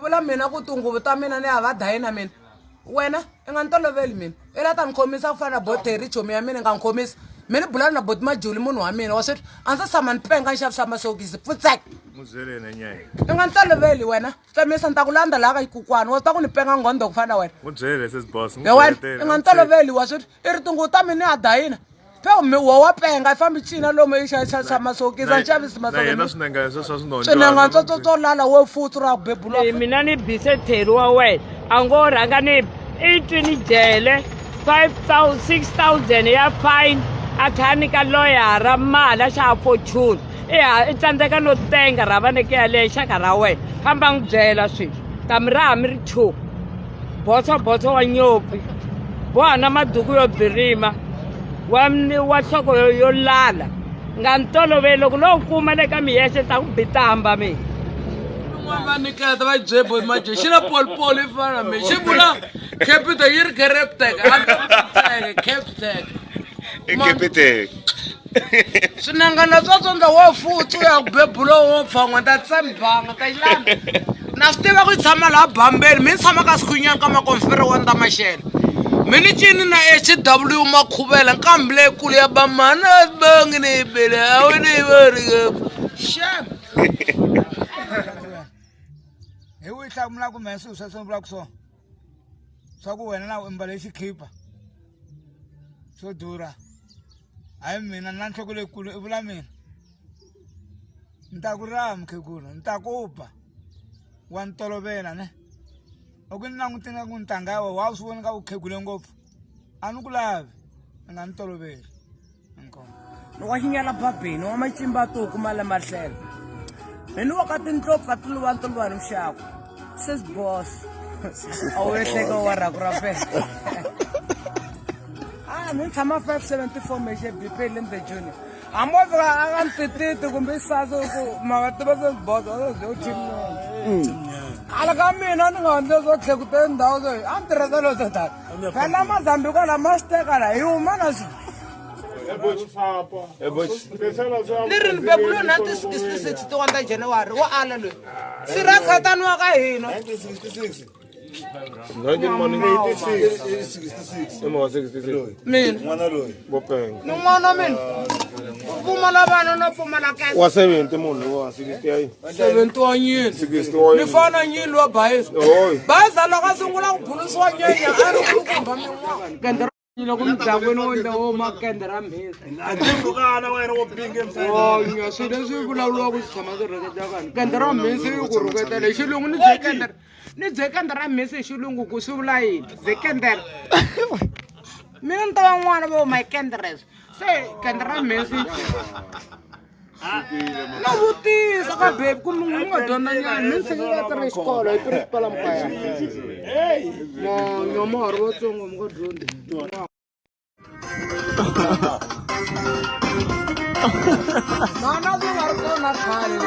Vula mina ku tinguvu ta mina ni ya va dayina mina wena i nga ni toloveli mina i la ta ni khomisa ku fana na boteri chomi ya mina i nga ni khomisa mi ni bulana na boti majuli munhu wa mina wa swi a ndzi tshama ni penga ni xavisa masokisi pfutsek i nga ni toloveli wena tsemisa ni ta ku landza laha ka xikukwani wa ta ku ni penga nghondo ku fana na wena he wena i nga ni toloveli wa swi i ri tinguvu ta mina ni ya dayina Phe mi wo wa penga i fambi cina lomu i xavisa masokisi a xavisi masokisi swinenga swo swo lala wo futsu ra bebula mina ni bise theri wa wena a ngo rhanga ni i twi ni jele 5000 6000 ya fine a kha a nyika loyara mali a xava fortune i ha i tsandzeka no tenga ra va neke yaleyo xaka ra wena famba n'wi byela swilo ta mi raha mi ri two boso boso wa nyopfi boha na maduku yo birima wa wa nhloko yo lala nga ni toloveli loko no kuma le ka miyexe ta ku bitamba mina Van'wana va niketa va byebo maje xi na polipoli yi fana na mina xi vula capital yi ri careptec a captec I Capitec. Swinangana swa tsondza wo futsi u ya ku bebula wo pfa n'we ta tsembanga ta xilana na swi tiva ku yi tshama laha bambeni mi ni tshama ka sikhunyani ka makonfere wa nda maxele mi ni cini na HW makhuvela nkambi leyikulu ya bamana bangi ni yi bele a wu ni yi voni xem hi wu yi hlamula ku mehe swilo sweswo ni vulaka swona swa ku wena na u mbale xikhipa xo durha hayi mina na nhloko leyikulu i vula mina ni ta ku raha mukhegula ni ta ku ba wa ni tolovela ne u ku ni langutile nga ku ntanga ya wena wa swi vona nga u khegule ngopfu a ni ku lavi ni nga ni toloveli inkomu ni wa xinyala babeni wa macimba tuku male mahlelo hi ni wa ka tindlopfu ka tiluva ntiluva ni muxaku sis boss a wu ehleka wa rhaku ra pele a ni tshama 574 mexe bp lembe junior hambi wo fika a ka ntititi kumbe isasi ku ma va tiva sis boss a swi team khale ka mina ni nga hundze swo tlhekute ndhawu leyi a ni tirhisa lo swo tala phela mazambiko lama swi teka la hi huma na swona ni ri ni bebulwe 1966 tiwa ta january wa ala loyi sira khatani wa ka hina mina ni n'wana mina u pfumala vana no pfumala wa 70 munhu wa 60 70 wa nyini ni fana nyini wa bayisa bayisa loko a sungula ku bulusiwa nyenya a ri kulukumba min'wana loko mudakweni wo ndla wo makende ra mhisi onya swilo leswi vulavuriwaka swi tshama swi rheketa vanhu kende ra mhisi yi ku rhuketela hi xilungu ni bye kende ni bye kende ra mhisi hi xilungu ku swi vula yini bye kendere mina ni ta van'wana vo my kenderes se kende ra mhisi no vutisa ka bebi ku munhu nga dyondza nyana mi ni tshikile tirha xikolo hi principal mukaya monyo ma ha ri vatsongo mi nga dyondzi mana swi nga ri kona khale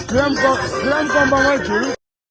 Swi ya mi komba n'wajulu.